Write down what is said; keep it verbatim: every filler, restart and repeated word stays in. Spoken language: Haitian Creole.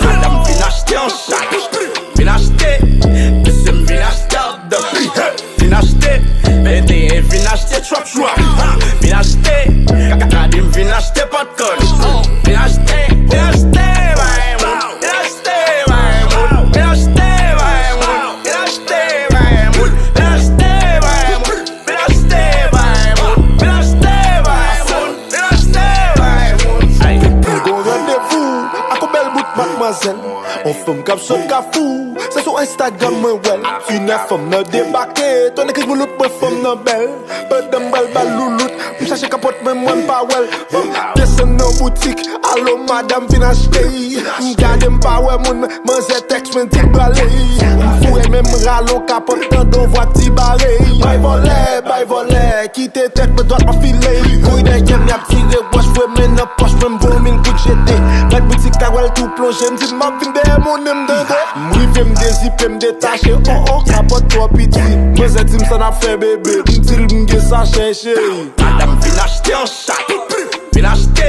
Madanm vin achte yon chat. Vin achte, mesye m vin achte andan. Vin achte, venteyen vin achte trap trap. Vin achte, kaka di m vin achte popcorn. Vin achte, vin achte bay moun. Vin achte bay moun. Vin achte bay moun. Vin achte bay moun. Vin achte bay moun. Vin achte bay moun. Vin achte bay moun. Vin achte bay moun. Ay. Gon randevou ak yon bèl bout madmwazèl. On fanm k ap sot kafou. Se sou Instagram mwen wè l. Inè fanm nan debake. Tonnè kris boulout mwen fanm nan bèl. Pandan m pral ba l loulout, m chache kapòt mwen, mwen m pa wè l. Desann nan boutik, alo madanm vin achte. M gade m pa wè moun, manzè tèks mwen di l prale. M foure men m rale yon kapòt, tande yon vwa k di bare. Bay vòlè, bay vòlè, kite tèt mwen dwat mwen file. Kouri dèyè m y ap tire wòch, fwe men nan pòch mwen, m voye yon mil goud jete. Mèt boutik la wè l tou plonje, m di m ap vin dèyè moun, m tande. M rive m dezipe, m detache, oh oh, kapòt twò piti. Manzè di m sa n ap fè bebe, m di l m gen sa chèche. Madanm vin achte yon chat, vin achte,